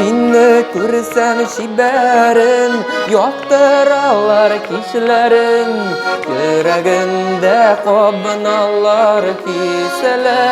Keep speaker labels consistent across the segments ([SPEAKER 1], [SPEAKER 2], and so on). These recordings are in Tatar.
[SPEAKER 1] Сине күрсәм чибәрем, яктыралар кичләрем, йөрәгемдә кабыналар хисләрем.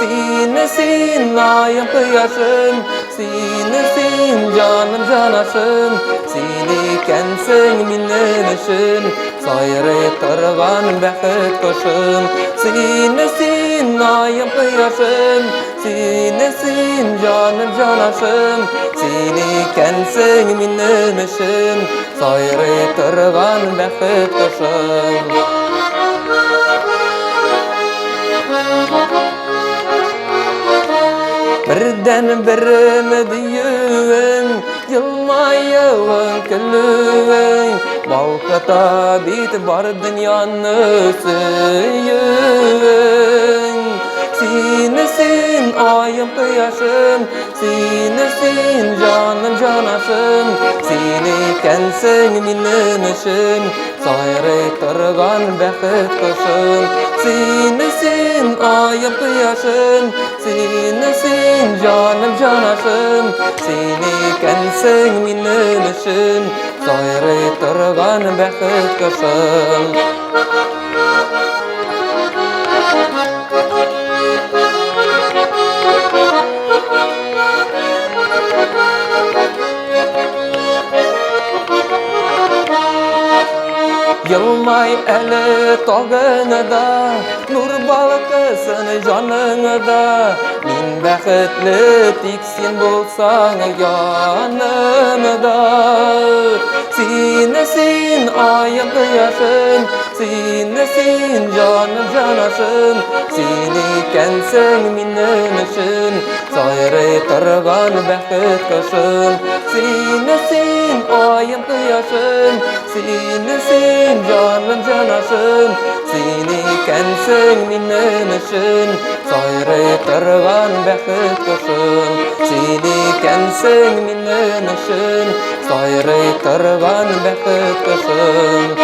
[SPEAKER 1] Сине син, аем кояшым, сине син, җаным җанашым, син икәнсең минем өчен, сайрый торган бәхет кошым. Сине син, аем кояшым, сине син, җаным җанашым, син икәнсең минем өчен, сайрый торган бәхет кошым. Бердән берем диюең, елмаюың, көлүең, балкыта бит бар дөньяны сөюең. Сине син, аем кояшым, сине син, җаным җанашым, син икәнсең минем өчен, сайрый торган бәхет кошым. Сине син, аем кояшым, сине син, җаным җанашым, син икәнсең минем өчен, сайрый торган бәхет кошым. Елмай әле тагын да, нур балкысын җаныңда. Мин бәхетле, тик син булсаң янымда. Сине син, аем кояшым, сине син, җаным җанашым, син икәнсең минем өчен, сайрый торган бәхет кошым. Сине син, аем кояшым, сине син, җаным җанашым, син икәнсең минем өчен, сайрый торган бәхет кошым. Син икәнсең минем өчен, сайрый торган бәхет кошым.